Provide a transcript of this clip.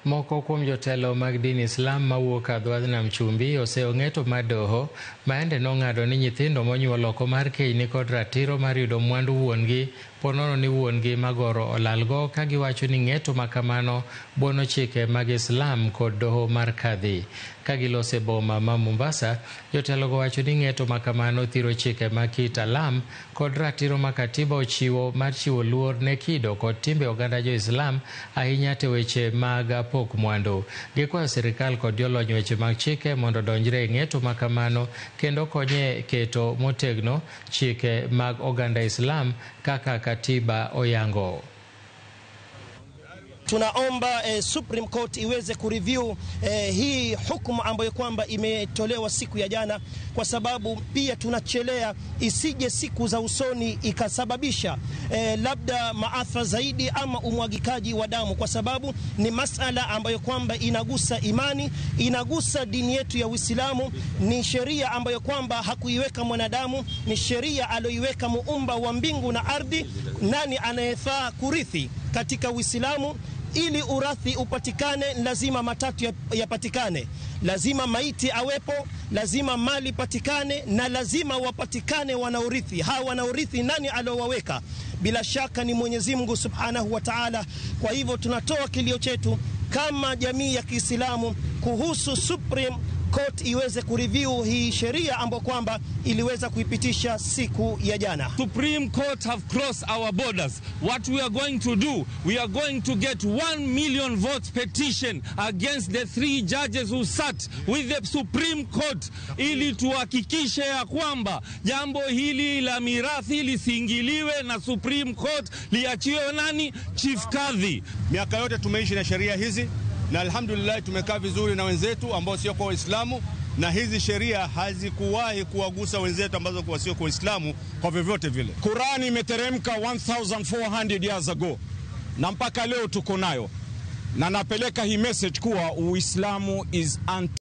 Moko kuom jotelo mag din Islam mawuok e dho nam chumbi oseong'eto mar doho maende nong'ado ni nyithindo monyuol oko mar keny nikod ratiro mar yudo mwandu wuon-gi ponono ni wuon-gi magoro olalgo ka giwacho ni ng'eto makamano buono chike mag Islam kod doho mar kadhi. Ka giloso e boma ma Mombasa, jotelogo wacho ni ng'eto makamano thiro chike mag kit alam kod ratiro ma katiba ochiwo mar chiwo luor ne kido kod timbe oganda jo Islam ahinya te weche mag pok mwandu. Gikwayo sirikal kod jolony weche mag chike mondo odonjre e ng'eto makamano kendo konye keto motegno chike mag oganda Islam kaka katiba oyango. Tunaomba Supreme Court iweze kureview hii hukumu ambayo kwamba imetolewa siku ya jana, kwa sababu pia tunachelea isije siku za usoni ikasababisha labda maafa zaidi ama umwagikaji wa damu, kwa sababu ni masala ambayo kwamba inagusa imani, inagusa dini yetu ya Uislamu. Ni sheria ambayo kwamba hakuiweka mwanadamu, ni sheria aliyoiweka muumba wa mbingu na ardhi. Nani anayefaa kurithi katika Uislamu? Ili urathi upatikane, lazima matatu yapatikane. Lazima maiti awepo, lazima mali patikane, na lazima wapatikane wanaurithi. Hawa wanaurithi nani aliowaweka? Bila shaka ni Mwenyezi Mungu Subhanahu wa Ta'ala. Kwa hivyo tunatoa kilio chetu kama jamii ya Kiislamu kuhusu Supreme Court iweze kureview hii sheria ambayo kwamba iliweza kuipitisha siku ya jana. Supreme Court have crossed our borders. What we are going to do, we are going to get 1 million votes petition against the three judges who sat with the Supreme Court ili tuhakikishe ya kwamba jambo hili la mirathi lisiingiliwe na Supreme Court, liachiwe nani? Chief Kadhi. Miaka yote tumeishi na sheria hizi na alhamdulillah tumekaa vizuri na wenzetu ambao sio kwa Waislamu, na hizi sheria hazikuwahi kuwagusa wenzetu ambazo sio kwa Waislamu kwa vyovyote vile. Qurani imeteremka 1400 years ago na mpaka leo tuko nayo, na napeleka hii message kuwa Uislamu is anti